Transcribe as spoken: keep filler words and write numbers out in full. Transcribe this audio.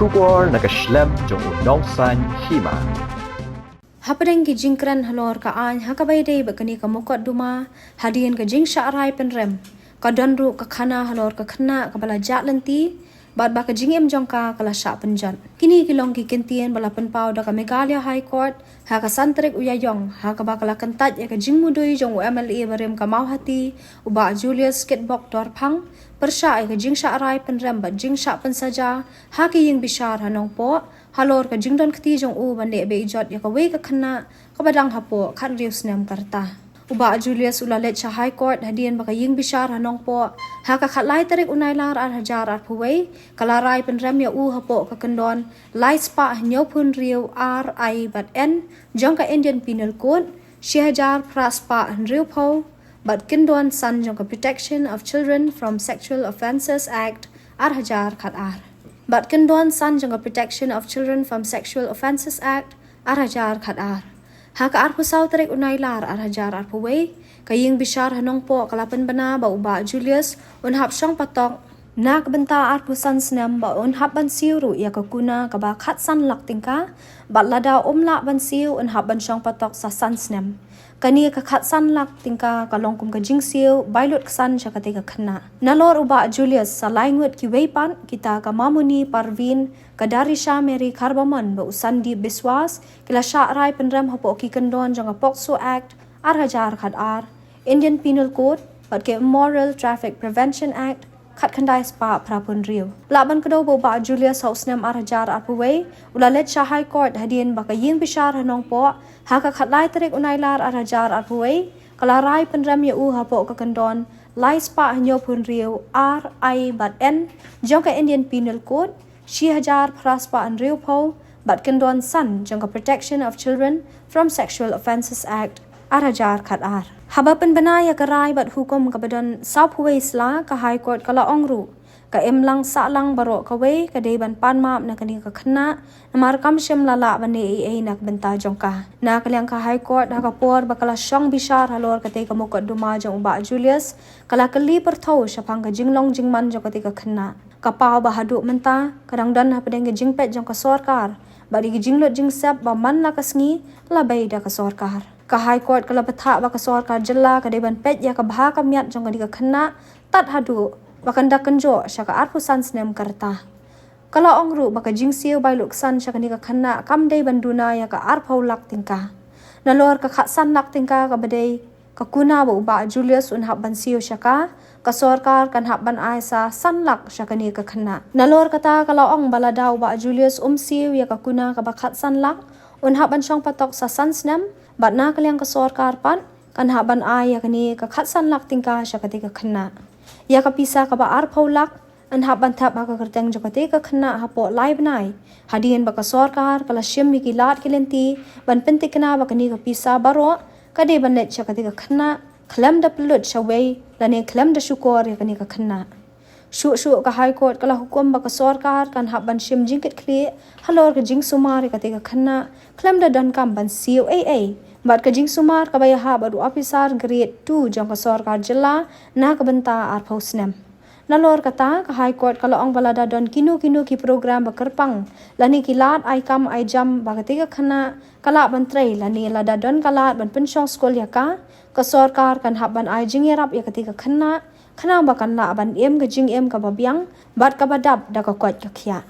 Khubor na ka shlem jong u nongsaiñ hima. Hapdeng ki jingkren halor ka aiñ ha kaba ïadei bad kane ka mukotduma, hadien ka jingshah rai pynrem, ka don ruh ka khana halor ka khynnah kaba la jah lynti bad ba ka jingim jong ka ka la shah pynjot. Kine ki long ki kyntien ba la pynpaw da ka Meghalaya High Court ha ka san tarik u Ïaïong, ha kaba ka la kyntait ïa ka jingmudui jong u M L A barim ka Mawhati, u Bah Julius Kitbok Dorphang, pyrshah ïa ka jingshah rai pynrem bad jingshah pynsaja ha ka ïing bishar ha Nongpoh halor ka jingdon kti jong u ban leh beh jot ïa kawei ka khynnah kaba dang hapoh khathynriew snem ka rta. U Bah Julius u la leit sha High Court hadien ba ka ïing bishar ha Nongpoh ha ka khatlai tarik u Nailar ar hajar arphew wei ka la rai pynrem ïa u hapoh ka kyndon lai spah hynñiewphew hynriew R I bad N jong ka Indian Penal Code, shi hajar phra spah hynriewphew, bad kyndon san jong ka Protection of Children from Sexual Offences Act ar hajar khatar, bad kyndon san jong ka Protection of Children from Sexual Offences Act ar hajar khatar. Ha ka arphew saw tarik u Nailar ar hajar arphew wei, ka ïing bishar ha Nongpoh ka la pynbna ba u Bah Julius un hap shong patok na ka bynta arphew san snem bad un hap ban siew ruh ïa ka kuna kaba khatsan lak tyngka, bad lada um lah ban siew un hap ban shong patok sa san snem. Kane ka khatsan lak tyngka ka long kum ka jingsiew bai lut ksan sha katei ka khynnah. Nalor u Bah Julius, sa lai ngut kiwei pat, kita ka Mamuni Parveen, ka Darisha Mary Kharbamon bad u Sandeep Biswas, ki la shah rai pynrem hapoh ki kyndon jong ka POCSO Act ar hajar khatar, Indian Penal Code, bad ka Immoral Traffic Prevention Act khatkhyndai spah phraphew hynriew. Lah ban kdew ba u Bah Julius ha u snem ar hajar arphew wei u la leit sha High Court hadien ba ka ïing bishar ha Nongpoh ha ka khatlai tarik u Nailar ar hajar arphew wei ka la rai pynrem ïa u hapoh ka kyndon lai spah hynñiewphew hynriew R I bad N jong ka Indian Penal Code, shi hajar phra spah hynriewphew, bad kyndon san jong ka Protection of Children from Sexual Offences Act ar hajar khatar. Haba pynbna ïa ka rai bad hukum kaba don sawphew wei sla, ka High Court ka la ong ruh, ka imlang sahlang baroh kawei ka dei ban pan map na kane ka khynnah, namar kam shym la lah ban leh ei ei na ka bynta jong ka. Na ka liang ka High Court, ha ka por ba ka la shong bishar halor katei ka mukotduma jong u Bah Julius, ka la kylli pyrthew shaphang ka jinglong jingman jong katei ka khynnah. Ka paw ba haduh mynta ka dang don hapdeng ka jingpeit jong ka sorkar bad ïa ka jinglut jingsep ba man la ka sngi la bei da ka sorkar. Ka High Court ka la bthah ba ka sorkar jylla ka dei ban peit ïa ka bha ka miat jong kane ka khynnah tad haduh ba kan da kynjoh sha ka arphew san snem ka rta. Ka la ong ruh ba ka jingsiew bai lut ksan sha kane ka khynnah kam dei ban duna ïa ka arphew lak tyngka. Nalor ka khatsan lak tyngka kaba dei ka kuna ba u Bah Julius un hap ban siew sha ka, ka sorkar kan hap ban ai sa san lak sha kane ka khynnah. Nalor kata ka la ong ba lada u Bah Julius um siew ïa ka kuna kaba khatsan lak, un hap ban shong patok sa san snem, bad na ka liang ka sorkar pat kan hap ban ai ïa kane ka khatsan lak tyngka sha katei ka khynnah. Ïa ka pisa kaba arphew lak yn hap ban thep ha ka kyrteng jong katei ka khynnah hapoh lai bnai, hadien ba ka sorkar ka la shim ïa ki lad ki lynti ban pynthikna ba kane ka pisa baroh ka dei ban leit sha katei ka khynnah, khlem da pynlut shawei lane khlem da shukor ïa kane ka khynnah. Shuh shuh ka High Court ka la hukum ba ka sorkar kan hap ban shim jingkitkhlieh halor ka jingsumar ïa katei ka khynnah, khlem da donkam ban siew ei ei, bad ka jingsumar kaba ïahap bad u ophisar grade two jong ka sorkar jylla na ka bynta arphew snem. Nalor kata, ka High Court ka la ong ba lada don kino kino ki program ba kyrpang lane ki lad ai kam ai jam ba katei ka khynnah ka lah ban trei, lane lada don ka lad ban pynshong skul ïa ka, ka sorkar kan hap ban ai jingïarap ïa katei ka khynnah, khnang ba kan lah ban im ka jingim kaba biang bad kaba dap da ka koit ka khiah.